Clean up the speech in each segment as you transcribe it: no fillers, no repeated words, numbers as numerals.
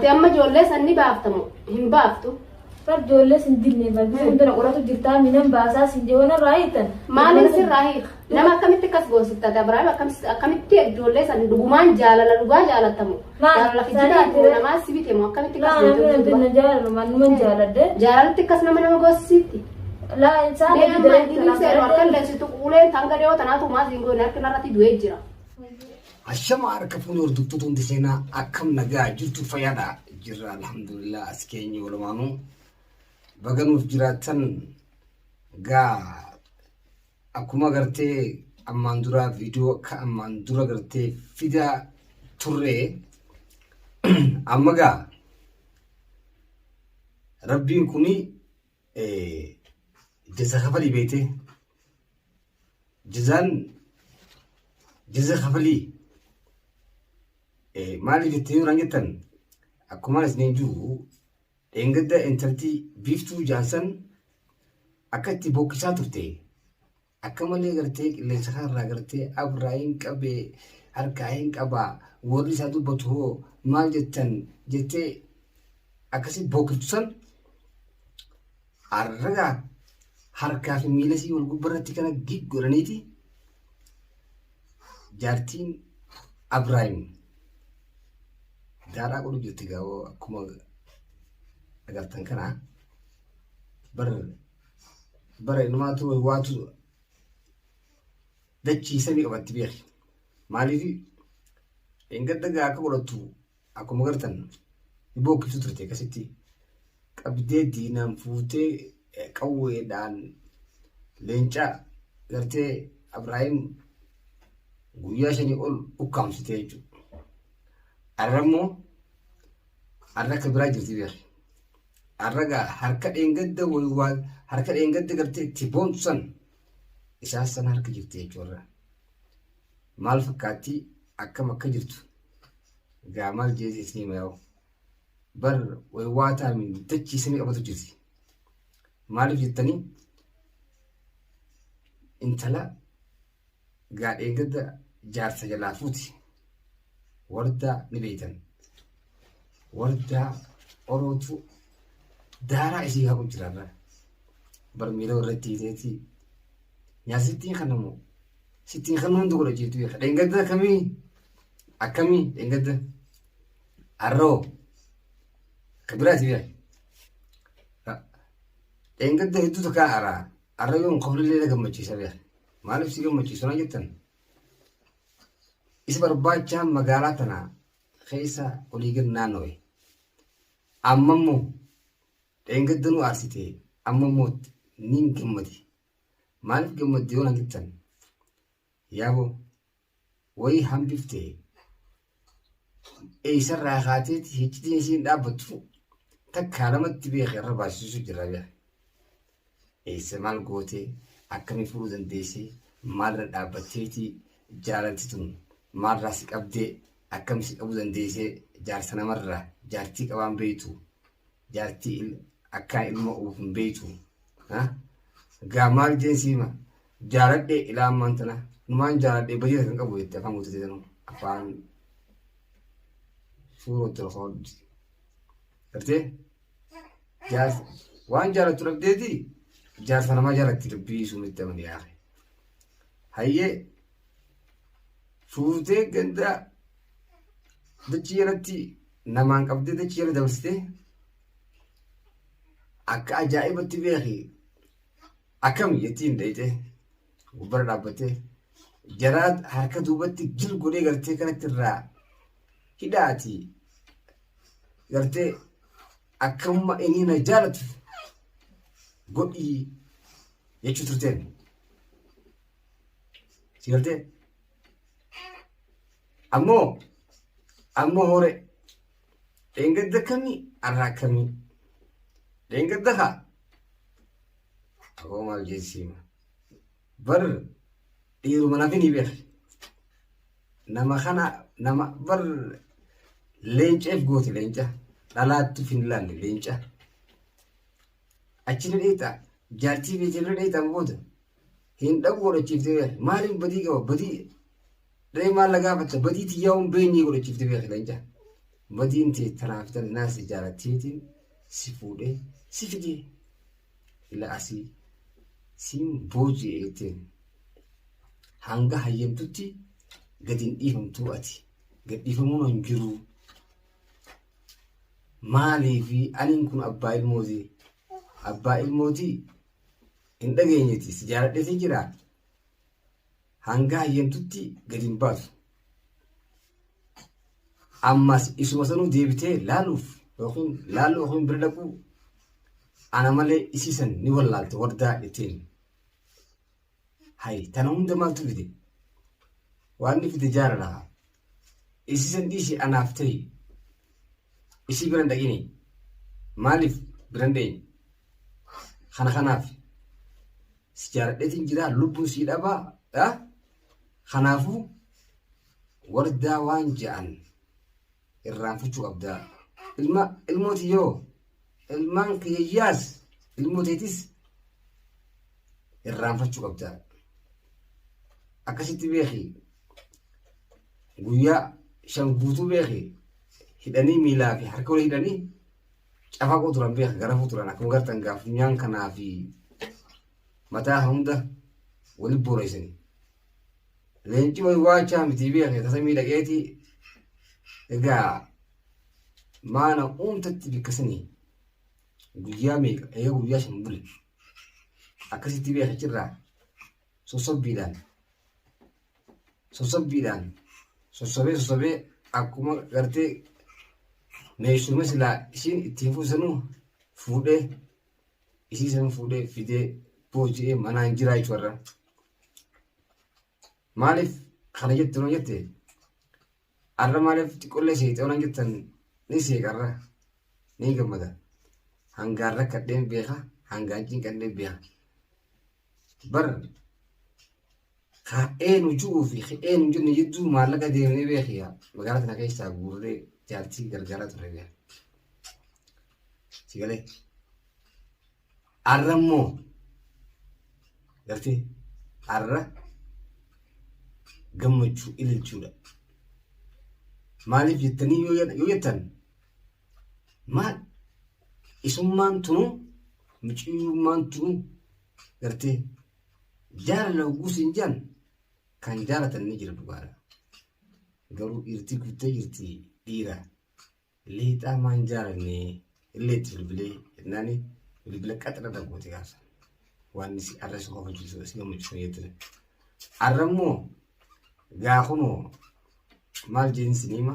Ati amma ijoollee san ni baafta moo hin baaftu? Bar ijoollee sin dinne bar gisee hunda na qoratu jirtaa minan baasaa sin jee waan irraa hiitan. Maaliin sirraa hiika? Nama akkamitti akkas goosifta ati Abrahaam akkamitti ijoollee san dhugumaan jaalala dhugaa jaalatta moo? Maal? Jaalala kijibaati moo namaa si bite moo akkamitti akkas Laa goote namni duuba? na jaalatu manuman jaaladhe. Jaalalatti akkas nama nama goosisiitti? Laa isaan Mee amma inni seeru harka illee si tuqu uleen tanga dhiyoo tanaatu maas hin goone harki narratti du'ee jira. Ashama harka fuunee hordoftoota hundi seenaa akkam nagaa jirtu fayyaadha jirra alhamdulillah as keenya walumaanuu baga nuuf jiraattan gaa akkuma gartee ammaan dura viidiyoo akka ammaan dura gartee fidaa turre amma gaa rabbiin kuni jaza kafalii beeytee jazaan jaza kafalii maaliif jettee yoo naan jettan akkuma isiniin jiru dheengadda intalti biiftuu jaansan akka itti bokkisaa turte akka malee gartee qilleensa kanarraa gartee abraa hin qabee harkaa hin qabaa warri isaa dubbatu hoo maal jettan jettee akkasi bokkiftu san arragaa harkaa fi miila isii wal gubbarratti kana gig godhaniiti jaartiin Abraahim daaraa godhu jirti gaawoo akkuma agartan kana bar bara inumaatu waatu dachii samii qabatti beeki maaliif dheengadda gaa akka godhattu akkuma gartan bookkiftu turte akkasitti qabdee diinaan fuutee qawweedhaan leenca gartee Abraahim guyyaa shanii ol ukkaamsite jechuudha. Arra immoo arra akka biraa jirti beeki. Arra gaa harka dheengadda waywaa harka dheengadda gartee itti boontu san isaan san harka jirti jechuudha. Maal fakkaatti akkam akka jirtu gaa maal jeeti isinii mayaa'u. Bar waywaataa min dachii samii qabatu jirti. Maaliif jettanii intala gaa dheengadda jaarsa jalaa fuuti. Wardaa ni beeytan. Wardaa orootu daaraa isii haqu jiraarra. Bar miila irratti hiiteeti. Nyaasittiin kana moo sittiin kan hunda godha jeetu beeka. Dheengadda akkamii akkamii dheengadda arroo akka biraati beeka. Dheengadda hedduu takkaa araa arra yoon koflillee na gammachiisa beeka. Maaliif si gammachiisu naan jettan? Isa barbaachaa magaalaa tana keessa olii gad naanna'e. Amma immoo dheengadda nu aarsite amma immoo niin gammade. Maaliif gammadde yoo naan jettan? Yaaboo wayii hambifte eessarraa kaateeti hiccitiin isiin dhaabbattu takkaa lamatti beeke irra baasisuusu jira beeke. Eessa maal goote akkamii fuudhuu dandeesse maalirra dhaabbatteeti jaalalti tun maalirraa si qabdee akkam si qabuu dandeesse jaarsa namarraa jaartii qabaan beektu jaartii akkaan ilma uuf hin beektu. Gaa maal jeen siima jaaladhe ilaa ammaan tana numaan jaaladhe badii kan qabu jette afaan guutatee tanuu afaan suurootti ol kawaddi. Gartee jaarsa waan jaalattu dhabdeeti jaarsa namaa jaalatti dubbii sumitti amani yaake. Hayyee fuutee ganda dachii jalatti namaan qabdee dachii jala dabarsitee akka ajaa'ibatti beeki akkam jettiin dhayxee gubbara dhaabbattee jaraa harka duubatti gil godhee gartee kanatti irraa hidhaati gartee akkamuma inni na jaalatu godhii jechuu turteen si galtee ammoo ammoo hore dheengadda akkamii arraa akkamii dheengadda kaa aboo maal jeessiima bar dhiiruma nafi ni beeki nama kana nama bar leenceef goote leenca dhalaattu hin laalle leenca achi na dheexa jaartii beekee bira dheexan booda hin dhabu godhachiiftee beeki maaliif badii qaba badii dhee maal na gaafatta badii tiyyaa hin beeknee godhachiiftee beeki leenca. Badiin tee tanaaf tana naa si jaalatteetiin si fuudhee si fidee ila asii siin booji'e jetteen. Hanga hayyamtutti gadi hin dhiifamtuu ati. Gad dhiifamuun hin jiru. Maaliifi aniin kun abbaa ilmooti. Abbaa ilmooti hin dhageenyeti si jaaladheetiin jira. Hanga hayyamtutti gadi hin baatu. Ammas isuma sanuu deebitee laaluuf yookiin laaluu yookiin bira dhaquu ana malee isii san ni wallaalte wardaa jetteen. Hay tana hunda maaltu fide? Waan inni fide jaalala. Isii san dhiisi anaaf ta'i. Isii bira hin dhaqini. Maaliif bira hin dhaqini? Kana kanaaf si jaaladheetiin jira lubbuun sii dhabaa. Kanaafuu wardaa waan ja'an irraanfachuu qabdaa. Ilma ilmoo tiyyoo ilmaan kiyyaas ilmoo teetis irraanfachuu qabdaa. Akkasitti beeki guyyaa 5 guutuu beeki hidhanii miilaa fi harka wal hidhanii cafaquu turan beeki garafuu turan akkuma gartan gaa funyaan kanaa fi mataa hunda wali booreessanii. Leenci waywaachaa miti beeki tasa miidhaqeeti egaa maana uumtatti bikkasanii guyyaa meeqa eega guyyaa 5 bule akkasitti beeki achirraa sossobbiidhaan sossobbiidhaan sossobee sossobee akkuma gartee meeshuma silaa ishiin ittiin fuusanuu fuudhee isii san fuudhee fidee booji'ee manaan jiraa jechuudha. Maaliif kana jette noo jette arra maaliif xiqqollee seexee waan jettan ni seeqarra ni gammada. Hangaan rakkadheen beeka hangaan cinqadheen beeka. Bar ka'ee nu ju'uu fi ka'ee nu jenne jidduu maallaqa deemnee beekiya magaalaa tana keessaa guurree jaartii gargaaraa turre beeka. Si galee. Arra immoo gartee arra gammachuu ililchuudha. Maaliif jettanii yoo jettan maal isummaan tunuu miciyyummaan tunuu gartee jaalala hogguu siin jedhan kan jaalatan ni jira dhugaadha. Garuu dhiirtii guuttee jirti dhiira Leexaa maan jaalanne illee itti bilbilee jennaani bilbila qaxira dhagoote gaafsa. Waan si arra si kofachiisu si gammachiisu jettire. Arra immoo gaa kunoo maal jeen siniima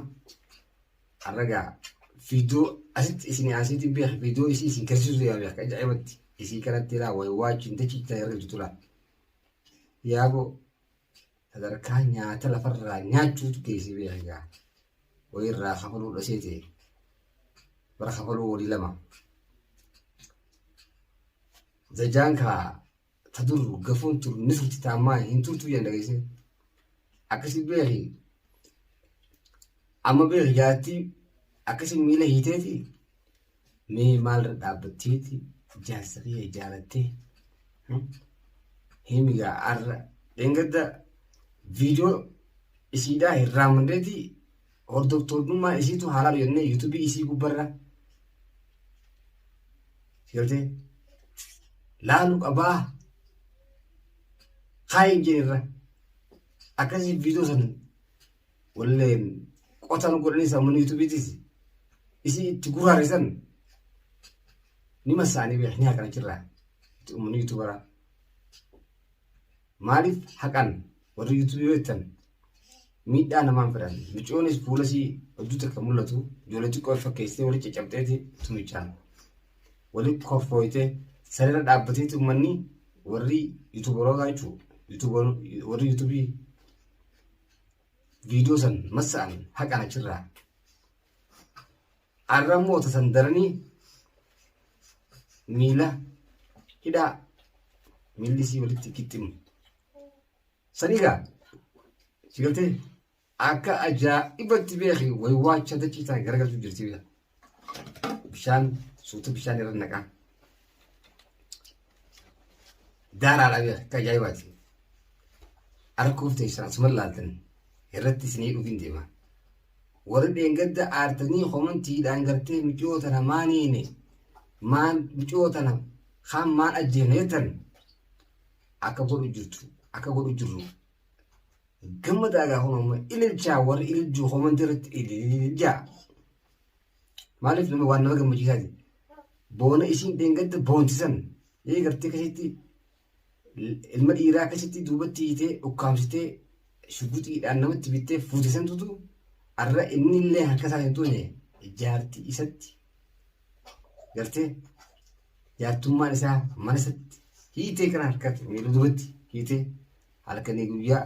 arra gaa viidiyoo asitti isin asiitiin beeka viidiyoo isii isin garsiisuu yaa beeka ajaa'ibatti isii kanatti laa wayi waachiin dachiicha irra jirtu laa. Yaaboo sadarkaa nyaata lafarraa nyaachuutu geesse beeka gaa. Wayii irraa kafaluu dhasee ta'e bara kafaluu walii lama. Zajaan kaa ta dur gafuun tur ni turti taammaa hin turtuu jedhan dhageesse. Akkasi beeki amma beeki jaartii akkasi miila hiiteeti mee maalirra dhaabbatteeti jaarsa kiyya jaalattee himigaa arra dheengadda viidiyoo isiidhaa hin raammandeeti hordoftoonnummaa isiitu haalaalu jennee yuutuubii isii gubbarra galtee laalu qabaa kaayin jenirra akkasii viidiyoo san walleen qotan godhanii sammuu yuutuubiitis isii itti guraarisan ni masaanii beek ni haqan achirraa uummanni yuutuubaraa. Maaliif haqan warri yuutuubii yoo jettan miidhaa namaan fedhan micoonis fuula isii hedduu takka mul'atu ijoollee xiqqoo fakkeessitee walitti caccabxeeti tumichaan walitti koffooytee sanirra dhaabbateeti uummanni warri yuutuubarootaa jechuudha warri yuutuubii viidiyoo san massa'an haqan achirraa arra immoo tasan daranii miila hidhaa miilli isii walitti qixximu. Sanigaa si galtee akka ajaa'ibatti beeki waywaacha dachii tana garagalchuu jirti beeka. Bishaan suuta bishaan irra naqaa. Daaraadha beeka akka ajaa'ibaati. Arguuf teessan asuma laaltan irratti isinii dhufiin deema. Warri dheengadda aartanii komantiidhaan gartee miciyoo tana maaniine maan miciyoo tana kaan maan ajjeefne jettan akka godhu jirtu akka godhu jirru gammadaa gaa kun amma ililchaa warri ililchuu komantii irratti ililchaa. Maaliif nama waan nama gammachiisaati. Boona isiin dheengadda boontisan ee gartee akkasitti ilma dhiiraa akkasitti duubatti hiitee ukkaamsitee shuguxiidhaan namatti bittee fuute santutu arra inni illee harka isaa hin tuune jaartii isatti gartee jaartummaan isaa mana isatti hiitee kana harkatti miila duubatti hiitee halkanii guyyaa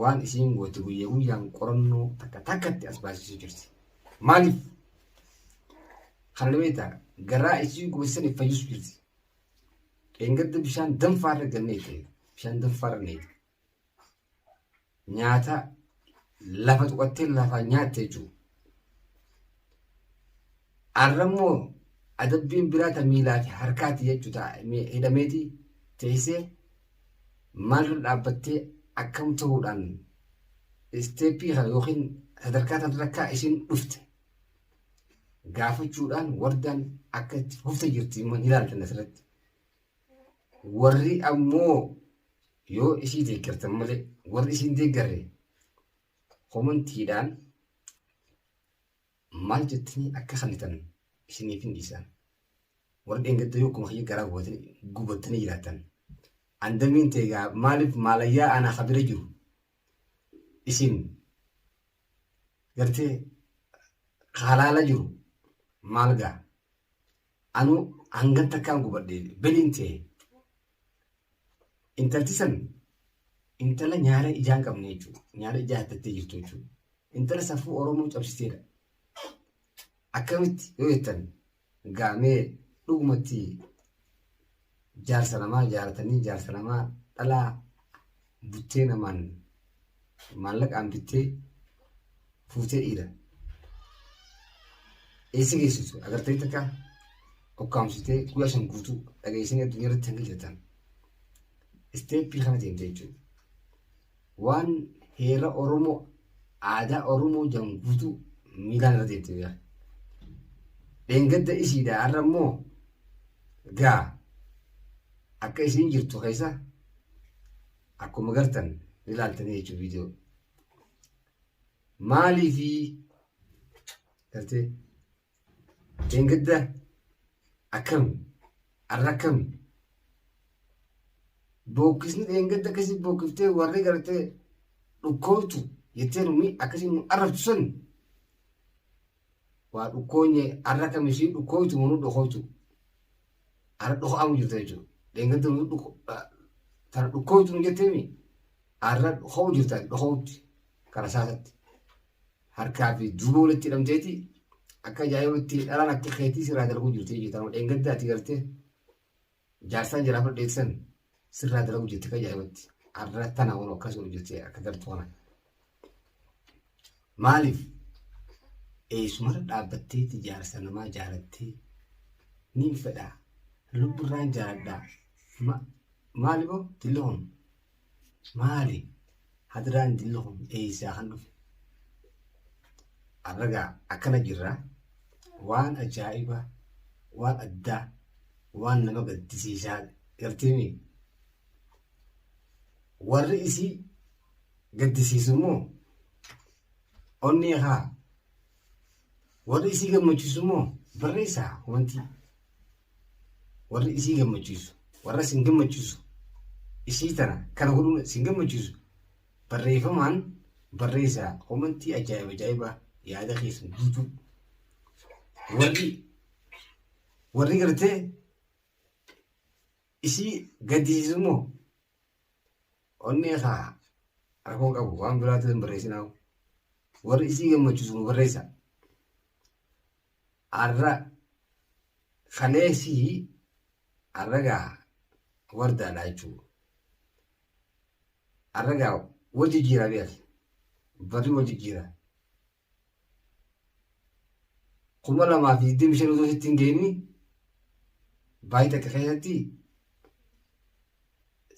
waan isiin goote guyyaa guyyaan qorannoo takka takkatti as baasisuu jirti. Maaliif? Kana beektaa garaa isii gubatan fayyisuu jirti. Dheengadda bishaan danfaa irra ganneete bishaan danfaa irra neete. Nyaata lafa tuqattee lafaa nyaatte jechuudha. Arra immoo adabbiin biraa ta miilaa fi harkaati jechuudha hidhameeti teessee maalirra dhaabbattee akkam ta'uudhaan isteeppii kana yookiin sadarkaa tanarra akka isiin dhufte gaafachuudhaan wardaan akka itti fufte jirti immoo ni ilaaltan asirratti. Warri ammoo yoo isii deeggartan malee warri isiin deeggarre komantiidhaan maal jettanii akka kannitan isiniif hin dhiisan. Warri dheengadda yoo akkuma kiyya garaa gubattanii jiraattan. Andamiin ta'e gaa maaliif maalayyaa anaa kabira jiru isin gartee halaala jiru maal gaa anu hangan takkaan gubadhe beliin ta'e intalti san intala nyaara ijaa hin qabne jechuudha. Nyaara ijaa hattattee jirtu jechuudha. Intala safuu Oromoo cabsiteedha. Akkamitti yoo jettan gaamee dhugumatti jaarsa namaa jaalatanii jaarsa namaa dhalaa buttee namaan maallaqaan bittee fuutee dhiira. Eessa geessitu agartee takka ukkaamsitee guyyaa shan guutuu dhageessanii addunyaa irratti hanga jirtan. Isteeppii kana deemte jechuudha. Waan heera Oromoo aadaa Oromoo jedhamu guutuu miilaan irra deemte beeka. Dheengadda isiidha har'a immoo gaa akka isiin jirtu keessa akkuma gartan ni ilaaltanii jechuudha viidiyoo. Maaliifi gartee dheengadda akkami har'a akkami bookkisni dheengadda akkasii bookkiftee warri gartee dhukkooytu jettee numi akkasii nu arrabtu sun waa dhukkoonye har'a akkami ishii dhukkooytu moo nu dhokooytu har'a dhoko'amu jirta jechuudha dheengadda nu tana dhukkooytu nu jetteemi har'a dhoko'u jirta dhoko'utti kara saasatti. Harkaa fi duuba walitti hidhamteeti akka ajaa'ibatti dhalaan akka keetii sirraa dalaguu jirti jechuudha. Tanuma dheengadda ati gartee jaarsaan jalaa fudhadheessan sirraa dalaguu jirti akka ajaa'ibatti. Har'a tana waan akkas godhu jirti akka gartuu kana. Maaliif eessumarra dhaabbatteeti jaarsa namaa jaalattee niin fedha lubburraan jaaladha. Maali boo dilli kun Maali hadraan dilli kun eessaa kan dhufe? Arragaa akkana jirra. Waan ajaa'iba, waan addaa, waan nama gaddisiisaa garteemi. Warri isii gaddisiisu immoo onnee haa. Warri isii gammachiisu immoo barreessaa wanti. Warri isii gammachiisu, warra isin gammachiisu, isii tana kana godhuun isin gammachiisu barreeffamaan barreessaa komantii ajaa'iba ajaa'ibaa yaada keessan guutuu. Warri warri gartee isii gaddisiisu immoo onnee kaa rakkoon qabu waan biraatu hin barreessinaa. Warri isii gammachiisu nu barreessaa. Arra kaleesii arra gaa wardaadha jechuudha. Arra gaa wal jijjiira beeki. Barri wal jijjiira. 2025 osoo sitti hin geenye baay'ee takka keessatti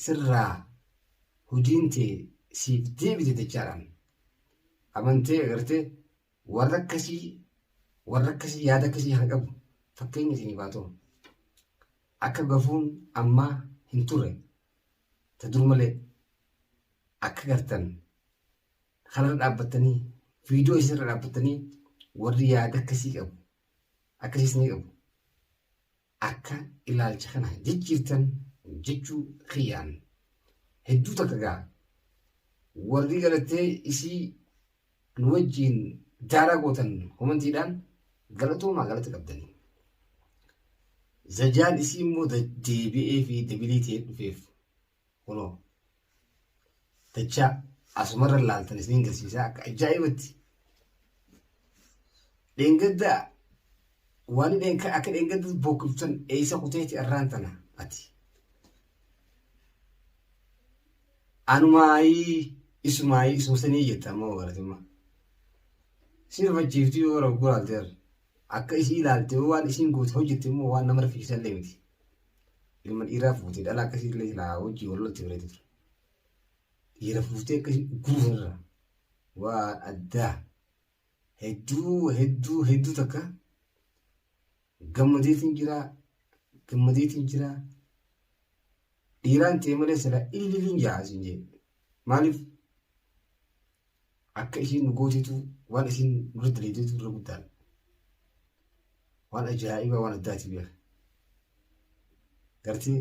sirraa hojiin tee siif deebite jechaadhaan. Amantee agartee warra akkasii warra akkasii yaada akkasii kan qabu fakkeenya isinii baatoo. Akka gafuun ammaa hin turre ta dur malee akka gartan kanarra dhaabbattanii viidiyoo isinirra dhaabbattanii warri yaada akkasii qabu akkasiis ni qabu akka ilaalcha kana jijjiirtan jechuu kiyyaan hedduu takka gaa warri galatee isii nu wajjiin daaraa gootan komantiidhaan galatoomaa galata qabdanii. Zajaan isii immoo deebi'ee fi dabilii ta'ee dhufeef kunoo dachaa asumarra laaltan isiniin garsiisaa akka ajaa'ibatti. Dheengadda waan akka dheengadda bookkiftan eessa kuteeti arraan tana ati. Anumaayii isumaayii isuma sanii jetta ammoo garatimma. Si rifachiifti yoo rakkoo ilaalteer. Akka isii ilaalte yoo waan isiin goote hojjette immoo waan nama rifachiisan illee miti. Ilma dhiiraa fuute dhala akkasii illee silaa hojii wal lolti bareedu ture. Dhiira fuutee akkasii ugguruu sanarra waan addaa hedduu hedduu hedduu takka gammadeetiin jira gammadeetiin jira dhiiraan ta'e malee silaa ililiin jaa siin jee maaliif akka isiin nu gootetu waan isiin nurra daleetetu irra guddaadha. Waan ajaa'ibaa waan addaati beeka. Gartee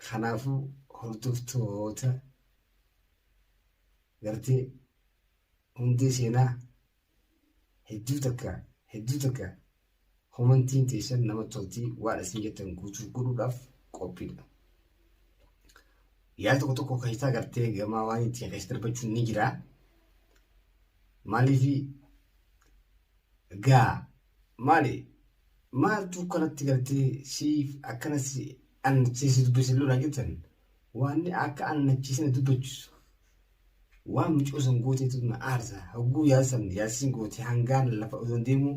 kanaafuu hordoftoota gartee hundee seenaa hedduu takka hedduu takka komantiin teessan nama toltii waan isin jettan guutuu godhuudhaaf qophiidha. Yaada tokko tokko keessaa gartee gamaa waan ittiin keessa darbachuun ni jira. Maaliif gaa maali maaltu kanatti gartee siif akkana si annachiise dubbise lolaa jettan waan akka annachiisana dubbachisu waan micoo san gooteetu na aarsa hogguu yaadsan yaadsiin goote hangaan lafa odoon deemu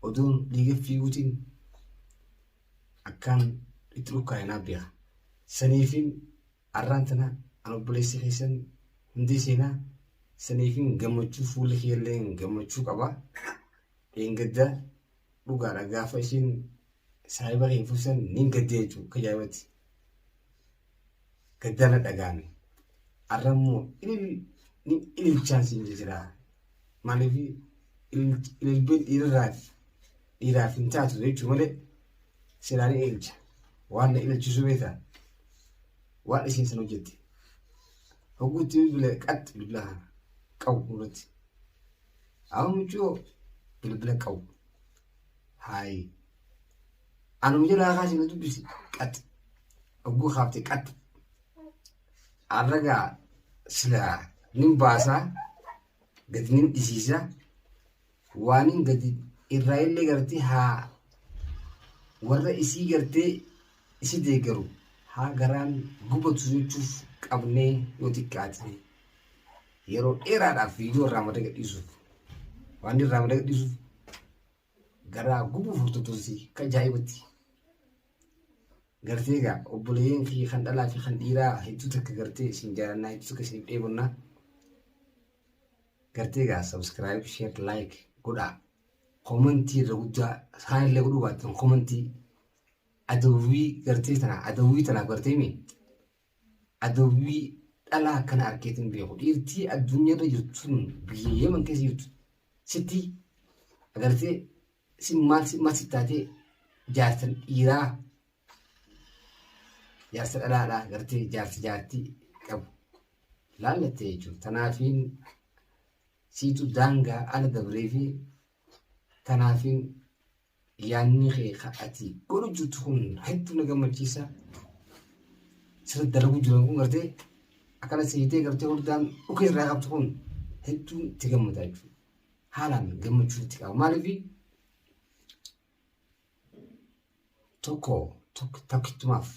odoon dhiiga fiiguutiin akkaan itti dhukkaa'e naa beeka. Saniifin arraan tana an obboleessi keessan hundee seenaa saniifin gammachuu fuulli kiyyallee gammachuu qaba. Dheengadda dhugaadha gaafa ishiin saahiba kee fuusan nin gaddee jechuudha akka ajaa'ibatti. Gaddaan na dhaga'ame. Arra immoo nin ililchaan siin jira. Maaliif ililbeen dhiirarraaf dhiiraaf hin taatu jechuu malee silaa ni ililcha. Waan na ililchisu beektaa? Waan isiin san hojjette. Hogguutti bilbila qaxxi bilbila kana qabu irratti. Amma mucoo bilbila qabu. Haayi. Anuma jalaa kaasee na dubbisi qaxxi. Hogguu kaafte qaxxi. Arragaa silaa nin baasaa gadi nin dhisiisa waanin gadi irraa illee gartee haa warra isii gartee isi deeggaru haa garaan gubatu jechuuf qabnee yoo xiqqaate yeroo dheeraadhaaf viidiyoo irraa madda gadhiisuuf waan irraa madda gadhiisuuf garaa gubuuf hordoftoota akka ajaa'ibatti. Gartee egaa obboleeyyan kiyya kan dhalaa fi kan dhiiraa hedduu takka gartee isin jaalannaa hedduu takka isiniif dheebonnaa. Gartee egaa subscribe, share, like godhaa. Komantii irra guddaa isaan illee godhuu baattan komantii adawwii gartee tana adawwii tanaaf gartee mi adawwii dhalaa akkana arkeetiin beeku dhiirtii addunyaarra jirtu sun biyya yeman keessa jirtu sitti agartee si maal si maal si taatee jaarsa dhiiraa jaarsa dhalaadhaa gartee jaarsa jaartii qabu laallattee jechuudha. Tanaafiin siitu daangaa ala dabree fi tanaafiin yaanni kee ka ati godhu jirtu kun hedduu na gammachiisa. Sirra dalagu jiran kun gartee akkana siitee gartee hordaan dhukee irraa qabdu kun hedduu itti gammada jechuudha. Haalaan gammachuu itti qaba. Maaliif tokko tokkittumaaf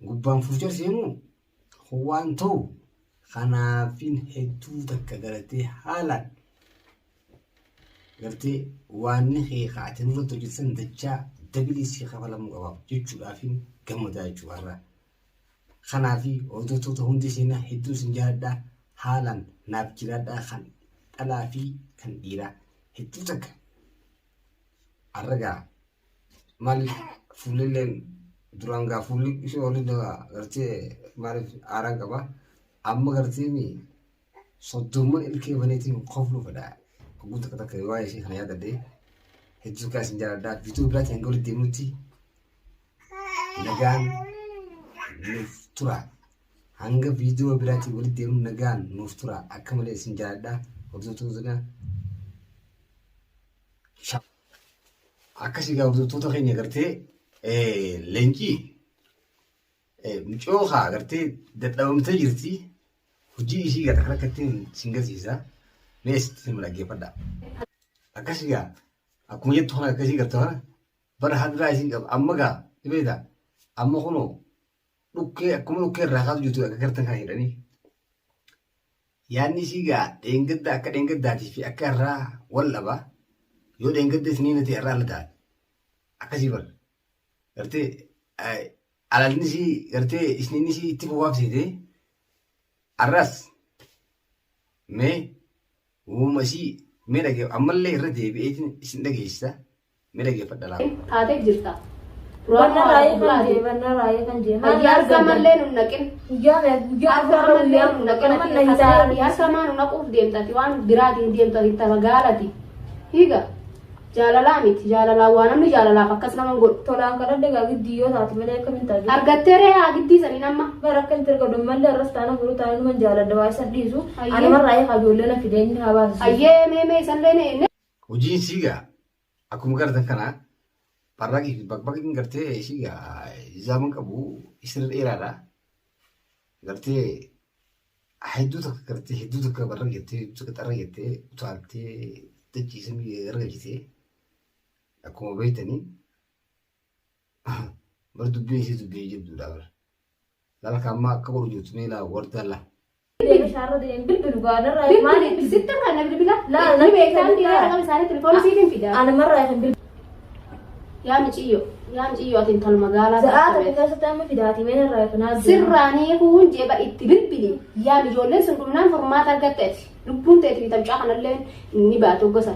gubbaan fuuchar seenu waan ta'u kanaafin hedduu takka galatee haalaan gartee waanni kee kaate nurratti hojjetan dachaa dabilii sii kafalamuu qabaaf jechuudhaafin gammadaa jechuudha har'a. Kanaafi hordoftoota hundi seenaa hedduu isin jaaladha haalaan naaf jiraadhaa kan dhalaa fi kan dhiiraa hedduu takka arragaa maaliif fuulilleen duraan gaa fuulli ishee olii gartee maaliif aaraan qaba amma gartee mi soddomman ilkee baneetiin kofluu fedha hogguu takka takka waa'ee ishee kana yaadadhee hedduu takka isin jaaladha viidiyoo biraatiin hanga walitti deemnutti nagaan nuuf tura hanga viidiyoo biraatiin walitti deemnu nagaan nuuf tura akka malee isin jaaladha hordoftoota akkasii gaa hordoftoota keenya gartee leencii mucoo kaa gartee dadhabamtee jirti hojii ishii gata kan akkatti sin garsiisa mee sitti hima dhaggeeffadha. Akkasii gaa akkuma jettu kana akkasii gartee kana bara hadiraa isiin qaba amma gaa ni beektaa amma kunoo dhukkee akkuma dhukkee irraa kaatu jirtu akka gartan kana jedhanii. Yaadni isii gaa dheengadda akka dheengaddaatii fi akka irraa wal dhaba yoo dheengadda isinii na ta'e irraa ala ta'a. Akkasii bara. Gartee alalni isii gartee isniin isii itti fufaaf seetee arras mee uumama isii mee dhagee ammallee irra deebi'eetiin isin dhageessisa mee dhageeffadha laa. Taatee jirta. Banna raayee kan jee banna raayee kan jee. Hayyaa harka mallee nun naqin. Guyyaa mee guyyaa Harka afurra mallee guyyaa nun naqin. mana na hitaa. Harka maa nu naquuf deemta ati waan biraatiin deemta ati intala gaalati. Hiiga jaalalaa miti jaalalaa waa namni jaalalaaf akkas nama hin godhu. Tolaan kadhadhe gaa giddii yoo taate malee akkamiin taate. Argattee ree haa giddii saniin amma. Bara akka hin erga mallee arras taana boruu taana numan jaaladha waa isan dhiisu. Hayyee. Ani marraa eegaa ijoollee na fidee inni haa baasisu. Hayyee mee mee isallee ne Hojiin isii gaa akkuma gartan kana barraaqii fi baqbaqiin gartee isii gaa zaaman qabu isirra dheeraadha. Gartee hedduu takka gartee hedduu takka barra jettee hedduu takka xarra jettee utaaltee dachii samii gargalchitee akkuma beektanii bar dubbiin isii dubbii jabduudha bar. Lala ka amma akka godhu jirtu mee laa wardaa laa. Shaarra deem bilbilu gaa narraa maal Bilbili sitti kan na bilbila. Laa, Ni beektaan laa. dhiira raqam isaanii telefoona siif hin fida. Ani marraa kan bilbilu. Yaa miciyyo yaa miciyyo ati intala magaalaa Za'aa taate takka beekta. keessatti amma fidaati mee narraa kan haaddu. Sirraanii kun jeeba itti bilbili. Yaa ijoolleen sun dhumnaan furmaata argatte ati. Lubbuun teeti fi tamcaa kanallee ni baatu gosa.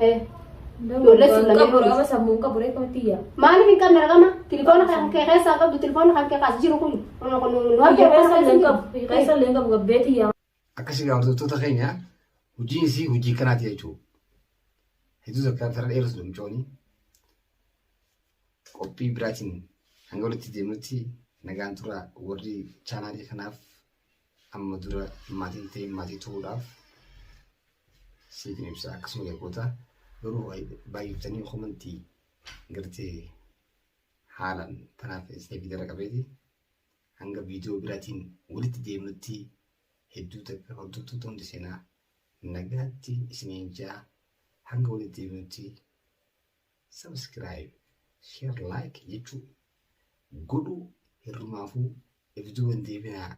Ijoolleen sun lameen Qabu rama sammuun qabu ree kamitti iyyaa. Maaliif hin qabne raqama? Tilifoona kan kee keessaa qabdu tilifoona kan kee kaas jiru kun. Kun kun nu Biyya harka keessa illee hin qabu. Biyya keessa illee hin qabu gabbeeti iyyaa. Akkasii gaa hordoftoota keenya hojiin isii hojii kanaati jechuudha. Hedduu takka fira dheeratu mucooni. Qophii biraatiin hanga walitti deemnutti nagaan tura warri chaanaalii kanaaf amma dura maatiin ta'e maatii ta'uudhaaf siifin ibsa akkasuma yakkoota garuu baay'iftanii komantii gartee haalaan tanaaf isiniif dara qabeeti hanga viidiyoo biraatiin walitti deemnutti hedduu takka hordoftoota hundi seenaa nagaatti isiniin jaa hanga walitti deemnutti subscribe share like jechuu godhuu hirrumaafuu if duuban deebinaa.